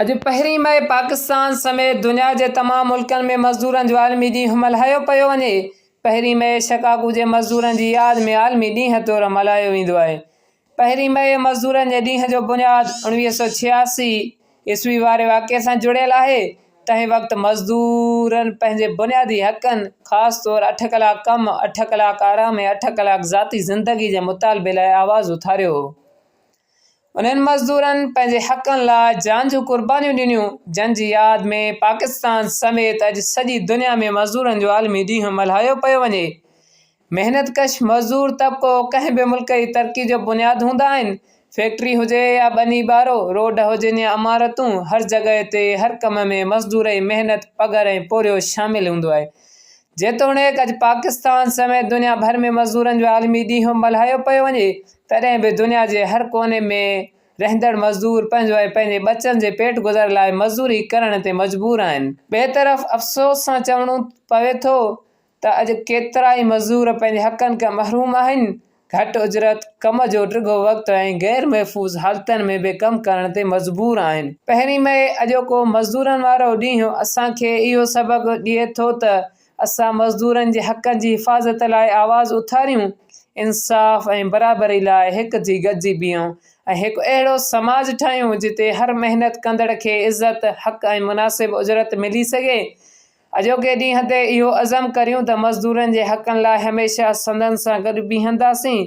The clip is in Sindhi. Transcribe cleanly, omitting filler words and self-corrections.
اڄ پهرين مئي پاڪستان سميت دنيا جي تمام ملڪن ۾ مزدورن جو عالمي ڏينهن ملهايو پيو وڃي. پهرين مئي شڪاگو جي مزدورن جي ياد ۾ عالمي ڏينهن طور ملهايو ويندو آهي. پهرين مئي مزدورن جي ڏينهن جو بنياد 1986 عيسوي واري واقعي سان جڙيل آهي. تنهن وقت مزدورن پنهنجي بنيادي حقن خاص طور اٺ ڪلاڪ ڪم، اٺ ڪلاڪ آرام ۽ اٺ ڪلاڪ ذاتي زندگي جي مطالبي لاء آواز اٿاريو هو. انهن مزدورن پنهنجي حقن لاء جان جون قربانيون ڏنيون، جن جي ياد ۾ پاڪستان سميت اڄ سڄي دنيا ۾ مزدورن جو عالمي ڏينهن ملهايو پيو وڃي. محنت ڪش مزدور طبقو ڪنهن به ملڪ جي ترقي جو بنياد هوندا آهن. فيڪٽري هجي يا ٻني ٻارو، روڊ هجن يا عمارتون، هر جڳهه تي هر ڪم ۾ مزدور جي محنت، پگهر ۽ پورهيو شامل هوندو آهي. جيتوڻيڪ اڄ پاڪستان سميت دنيا ڀر ۾ مزدورن جو عالمي ڏينهن ملهايو پيو وڃي، تڏهن به دنيا جي هر ڪوني ۾ رهندڙ مزدور پنهنجو ۽ پنهنجي ٻچن جي پيٽ گذر لاء مزدوري ڪرڻ تي مجبور آهن. ٻئي طرف افسوس سان چوڻو پوي ٿو ته اڄ ڪيترائي مزدور پنهنجي حقن کان محروم آهن، گهٽ اجرت، ڪم جو ڊگهو وقت ۽ غير محفوظ حالتن ۾ به ڪم ڪرڻ تي مجبور آهن. پهرين مئي اڄوڪو مزدورن وارو ڏينهن اسان کي اهو سبق ڏئي ٿو ته اسان مزدورن جي حقن جي حفاظت لاء آواز اٿاريون، انصاف ۽ برابري لاء هڪ ٿي گڏجي بيهون ۽ هڪ اهڙو سماج ٺاهيون جتي هر محنت ڪندڙ کي عزت، حق ۽ مناسب اجرت ملي سگهي. اڄوڪي ڏينهن تي اهو عزم ڪريون ته مزدورن جي حقن لاء هميشه سندن سان گڏ بيهنداسين.